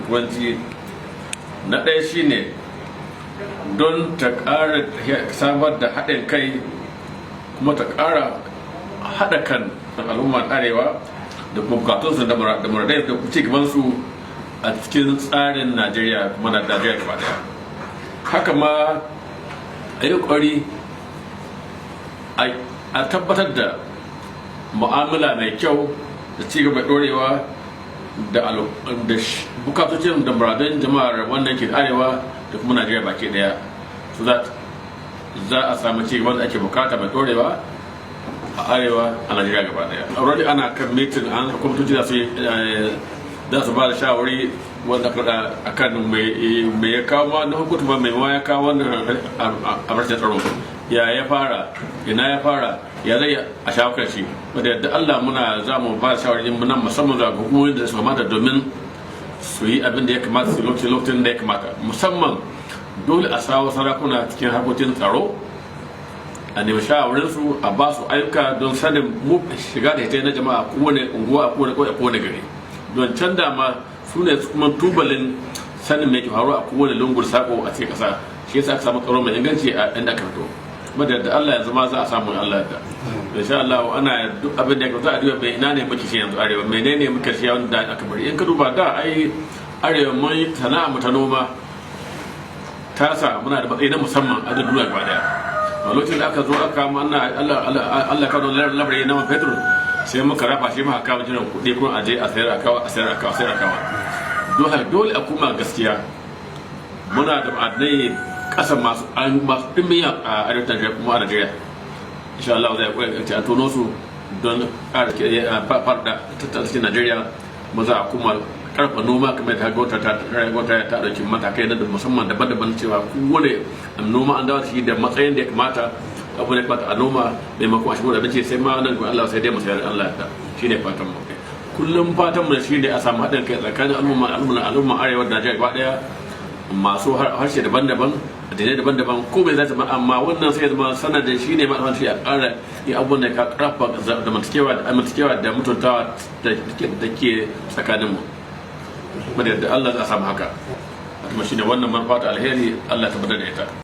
Turanci. Na ɗaya shine don ta ƙara samar da haɗin kai kuma ta ƙara haɗa kan al'ummar Arewa da kuma bukatunsu da muradai da ci gabansu a cikin tsarin Najeriya kuma na Najeriya gaba daya. Haka ma a yi ƙoƙari a tabbatar da mu'amala mai kyau da ci gaba ɗorewa da bukatocin da muradun jama'ar wannan ke Arewa da kuma Najeriya baki daya, so that za a samu ci gaban da ake bukata mai ɗorewa a Arewa, a Najeriya gaba daya. Already ana kan meeting, an kwamitoci za su ba da shawari wanda aka akan mai ya kawo ma na hukunta ma mai ma ya kawo wannan a rashin tsaro, ya ya fara, ina ya fara, ya zai a shawo kan shi. Wanda yadda Allah muna za mu ba da shawari nan musamman ga hukumomin da su kamata domin su yi abin da ya kamata su lokacin da ya kamata. Musamman dole a sawo sarakuna cikin harkokin tsaro, a nemi shawarinsu, a ba su ayyuka don sanin mu shiga da hita na jama'a, kowane unguwa, a kowane ƙauye, a kowane gari, don can dama su ne kuma tubalin sanin mai ke faruwa a kowane lungu da sako a cikin ƙasa. Shi yasa aka samu tsaro mai inganci a inda aka fito. Kuma da yadda Allah yanzu ma za a samu, Allah yadda, insha Allah ana duk abin da za a duba mai ina ne muke shi yanzu Arewa, menene muke shi wanda aka bari. In ka duba da ai Arewa mun sana'a mu ta noma ta sa muna da matsayi na musamman a duniya gaba daya. A lokacin da aka zo aka mana Allah kawo lamari na man fetur, sai muka rafa shi, muka kawo jiran kuɗi kun aje a sayar a kawo, a sayar a kawo, a sayar a kawo. Dole dole a kuma gaskiya muna da ma'adinai ƙasa masu ɗimbin a arewacin Najeriya kuma a Najeriya insha Allah zai koya a tono su don ƙara faɗaɗa tattalin Najeriya. Mu za a kuma karfa noma kamar ta gwamnati ta ɗauki matakai na musamman daban-daban cewa kowane noma an dawo da shi da matsayin da ya kamata, abu da ya kamata a noma maimakon a shigo da abinci. Sai ma nan Allah sai dai mu sayar, Allah ya shi ne fatan mu. Kullum fatan mu shi ne a samu haɗin kai tsakanin al'umma Arewa da Najeriya gaba ɗaya, masu harshe daban-daban, addinai daban-daban, ko bai zai zama, amma wannan sai ya zama sanadin shi ne ma shi a ƙara yi abubuwan da ka ƙarfafa zamantakewa da amintakewa da mutuntawa da ke tsakaninmu. Kuma da yadda Allah za a samu haka, kuma shine wannan manufa ta alheri, Allah tabbatar da ita.